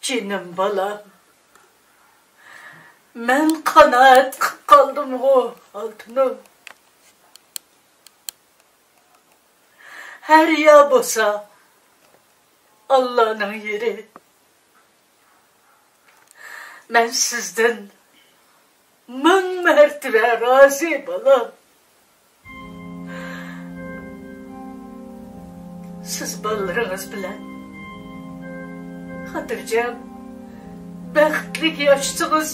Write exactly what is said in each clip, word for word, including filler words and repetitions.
جېنىم بالام، مەن قانائەت قىپ قالدىمغۇ، ئالتۇنۇم. ھەر يا بولسا ئاللانىڭ يېرى. مەن سىزدىن مىڭ مەرتىۋە رازى، بالام. سىز بالىلىرىڭىز بىلەن خاتىرجەم، بەختلىك ياشىسىڭىز،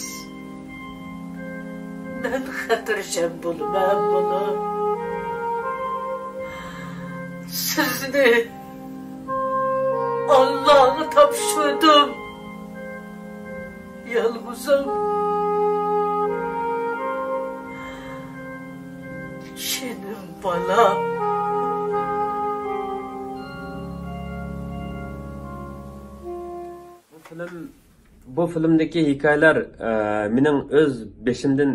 مەن خاتىرجەم بولىمەن، بالام. سىزنى ئاللاغا تاپشۇردۇم. يالغۇزۇم، جېنىم بالام. بۇ فىلىم، بۇ فىلىمدىكى ھېكايىلەر، ئە، مېنىڭ ئۆز بېشىمدىن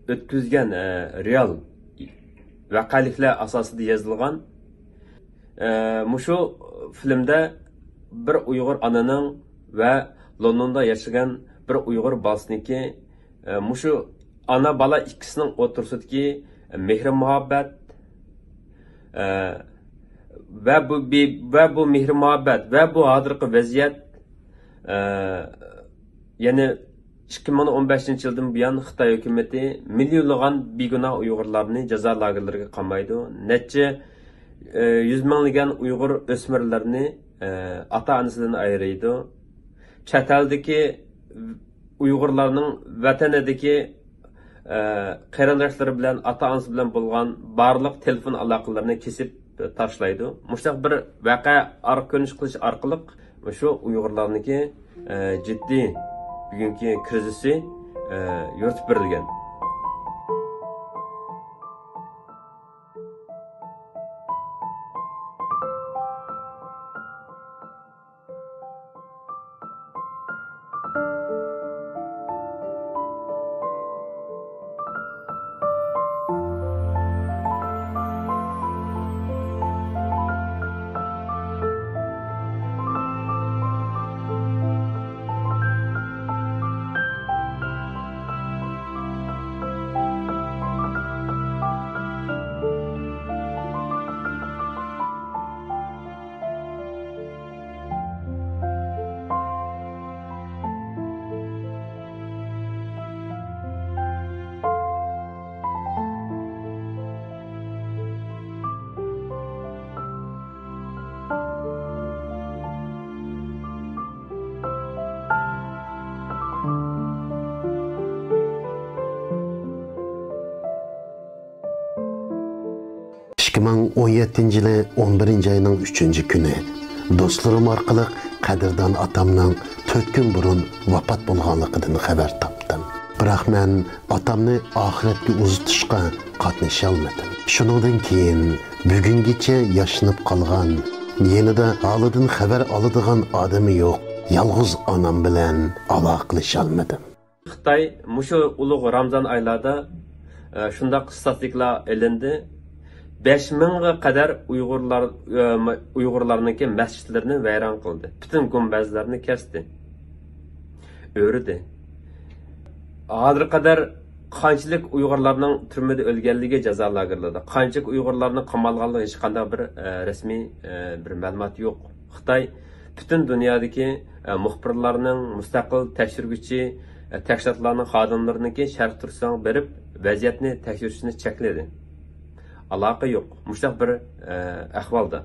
ئۆتكۈزگەن، ئە، رېئال ۋەقەلىكلەر ئاساسىدا يېزىلغان. ئە، مۇشۇ فىلىمدە بىر ئۇيغۇر ئانىنىڭ ۋە لوندوندا ياشىغان بىر ئۇيغۇر بالىسىنىڭكى، ئە، مۇشۇ ئانا بالا ئىككىسىنىڭ ئوتتۇرىسىدىكى مېھرى مۇھەببەت، ئە، ۋە بۇ بى-، ۋە بۇ مېھرى مۇھەببەت ۋە بۇ ھازىرقى ۋەزىيەت، ئە، يەنى ئىككى مىڭ ئون بەشىنچى يىلدىن بۇيان خىتاي ھۆكۈمىتى مىليونلىغان بىگۇناھ ئۇيغۇرلارنى جازا لاگېرلىرىغا قامايدۇ. نەچچە، ئە، يۈز مىڭلىگەن ئۇيغۇر ئۆسمۈرلىرىنى، ئە، ئاتا-ئانىسىدىن ئايرىيدۇ. چەت ئەلدىكى ئۇيغۇرلارنىڭ ۋەتىنىدىكى، ئە، قېرىنداشلىرى بىلەن، ئاتا-ئانىسى بىلەن بولغان بارلىق تېلېفون ئالاقىلىرىنى كېسىپ تاشلايدۇ. مۇشۇنداق بىر ۋەقە ئارقا كۆرۈنۈش قىلىش ئارقىلىق مۇشۇ ئۇيغۇرلارنىڭكى، ئە، جىددىي بۈگۈنكى كىرىزىسى، ئە، يورۇتۇپ بېرىلگەن. ئىككى مىڭ ئون يەتتىنچى يىلى ئون بىرىنچى ئاينىڭ ئۈچىنچى كۈنى دوستلىرىم ئارقىلىق قەدىردان ئاتامنىڭ تۆت كۈن بۇرۇن ۋاپات بولغانلىقىدىن خەۋەر تاپتىم. بىراق مەن ئاتامنى ئاخىرەتكە ئۇزىتىشقا قاتنىشالمىدىم. شۇنىڭدىن كېيىن بۈگۈنگىچە ياشىنىپ قالغان، يېنىدا ھالىدىن خەۋەر ئالىدىغان ئادىمى يوق يالغۇز ئانام بىلەن ئالاقىلىشالمىدىم. خىتاي مۇشۇ ئۇلۇغ رامزان ئايلاردا، ئە، شۇنداق ئىستاتىستىكىلار ئېلىندى. بەش مىڭغا قەدەر ئۇيغۇرلار، ئە، ئۇيغۇرلارنىڭكى مەسچىتلىرىنى ۋەيران قىلدى. پۈتۈن گۈمبەزلەرنى كەستى. ئۆرۈدى. ھازىرغا قەدەر قانچىلىك ئۇيغۇرلارنىڭ تۈرمىدە ئۆلگەنلىكى، جازا لاگېرلىرىدا قانچىلىك ئۇيغۇرلارنى قامالغانلىقى ھېچقانداق بىر، ئە، رەسمىي، ئە، بىر مەلۇمات يوق. خىتاي پۈتۈن دۇنيادىكى، ئە، مۇخبىرلارنىڭ، مۇستەقىل تەكشۈرگۈچى، ئە، تەشكىلاتلارنىڭ خادىملىرىنىڭكى شەرقىي تۈركىستانغا بېرىپ ۋەزىيەتنى تەكشۈرۈشىنى چەكلىدى. ئالاقە يوق. مۇشۇنداق بىر، ئە، ئەھۋالدا.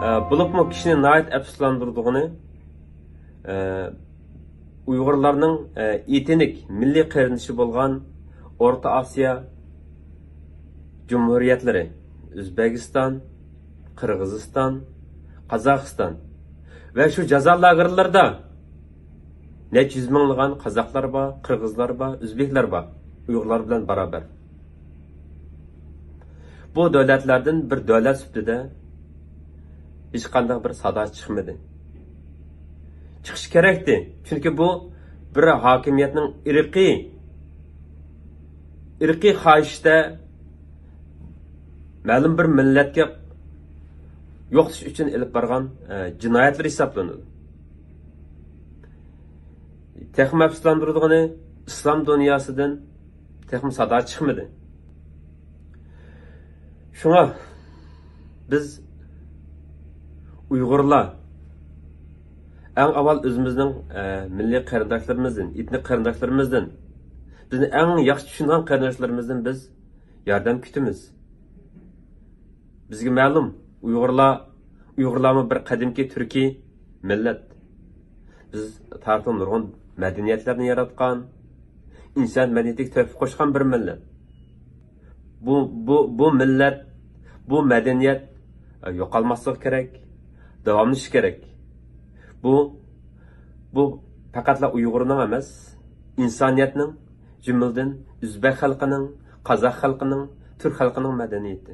ئە، بولۇپمۇ كىشىنى ناھايىتى ئەپسۇسلاندۇرىدىغىنى، ئە، ئۇيغۇرلارنىڭ، ئە، ئېتنىك مىللىي قېرىندىشى بولغان ئورتا ئاسىيا جۇمھۇرىيەتلىرى، ئۆزبېكىستان، قىرغىزىستان، قازاقىستان ۋە شۇ جازا لاگېرلىرىدا نەچچە يۈز مىڭلىغان قازاقلار بار، قىرغىزلار بار، ئۆزبېكلەر بار، ئۇيغۇرلار بىلەن بارابەر. بۇ دۆلەتلەردىن بىر دۆلەت سۈپىتىدە ھېچقانداق بىر سادا چىقمىدى. چىقىشى كېرەكتى. چۈنكى بۇ بىر ھاكىمىيەتنىڭ ئىرقىي، ئىرقىي خاھىشىدە مەلۇم بىر مىللەتكە يوقىتىش ئۈچۈن ئېلىپ بارغان، ئە، جىنايەتلىرى ھېسابلىنىدۇ. تېخىمۇ ئەپسۇسلاندۇرىدىغىنى، ئىسلام دۇنياسىدىن تېخىمۇ سادا چىقمىدى. شۇڭا بىز ئۇيغۇرلار ئەڭ ئاۋۋال ئۆزىمىزنىڭ، ئە، مىللىي قېرىنداشلىرىمىزدىن، ئېتنىك قېرىنداشلىرىمىزدىن، بىزنى ئەڭ ياخشى چۈشىنىدىغان قېرىنداشلىرىمىزدىن بىز ياردەم كۈتىمىز. بىزگە مەلۇم، ئۇيغۇرلار، ئۇيغۇرلارمۇ بىر قەدىمكى تۈركىي مىللەت. بىز تارىختا نۇرغۇن مەدەنىيەتلەرنى ياراتقان، ئىنسان مەدەنىيىتىگە تۆھپە قوشقان بىر مىللەت. بۇ، بۇ، بۇ مىللەت، بۇ مەدەنىيەت، ئە، يوقالماسلىقى كېرەك، داۋاملىشىشى كېرەك. بۇ، بۇ پەقەتلا ئۇيغۇرنىڭ ئەمەس، ئىنسانىيەتنىڭ، جۈملىدىن ئۆزبەك خەلقىنىڭ، قازاق خەلقىنىڭ، تۈرك خەلقىنىڭ مەدەنىيىتى.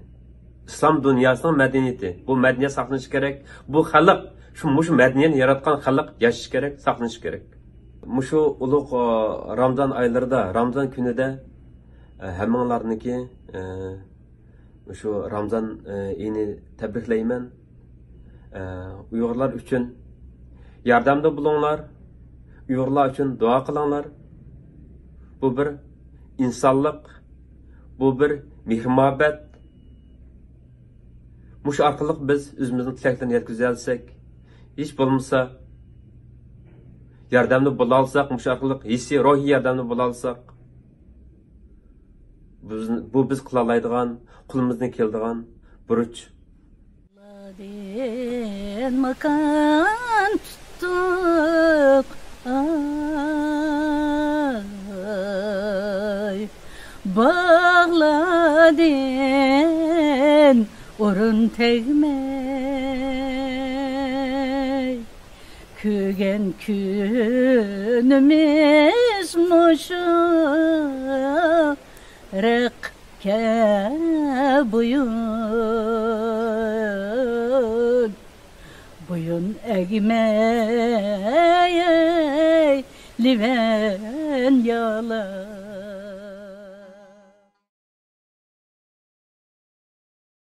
ئىسلام دۇنياسىنىڭ مەدەنىيىتى. بۇ مەدەنىيەت ساقلىنىشى كېرەك. بۇ خەلق، شۇ، مۇشۇ مەدەنىيەتنى ياراتقان خەلق ياشىشى كېرەك، ساقلىنىشى كېرەك. مۇشۇ ئۇلۇغ، ئا، رامزان ئايلىرىدا، رامزان كۈنىدە، ئە، ھەممىڭلارنىڭكى، ئە، شۇ رامزان، ئە، ئېيىنى تەبرىكلەيمەن. ئە، ئۇيغۇرلار ئۈچۈن ياردەمدە بولۇڭلار، ئۇيغۇرلار ئۈچۈن دۇئا قىلىڭلار. بۇ بىر ئىنسانلىق، بۇ بىر مېھرى-مۇھەببەت. مۇشۇ ئارقىلىق بىز ئۆزىمىزنىڭ تىلەكلىرىنى يەتكۈزەلىسەك، ھېچ بولمىسا ياردەمدە بولالىساق، مۇشۇ ئارقىلىق ھېسسىي، روھىي ياردەمدە بولالىساق، بۇ بىز، بۇ بىز قىلالايدىغان، قولىمىزدىن كېلىدىغان بۇرچ. دىن ماكان تۇتتۇق، ئاي، باغلاردىن ئورۇن تەگمەي، كۆرگەن كۈنىمىز مۇشۇ رەقكە بويۇن، بويۇن ئەگمەي لىۋەن يالا.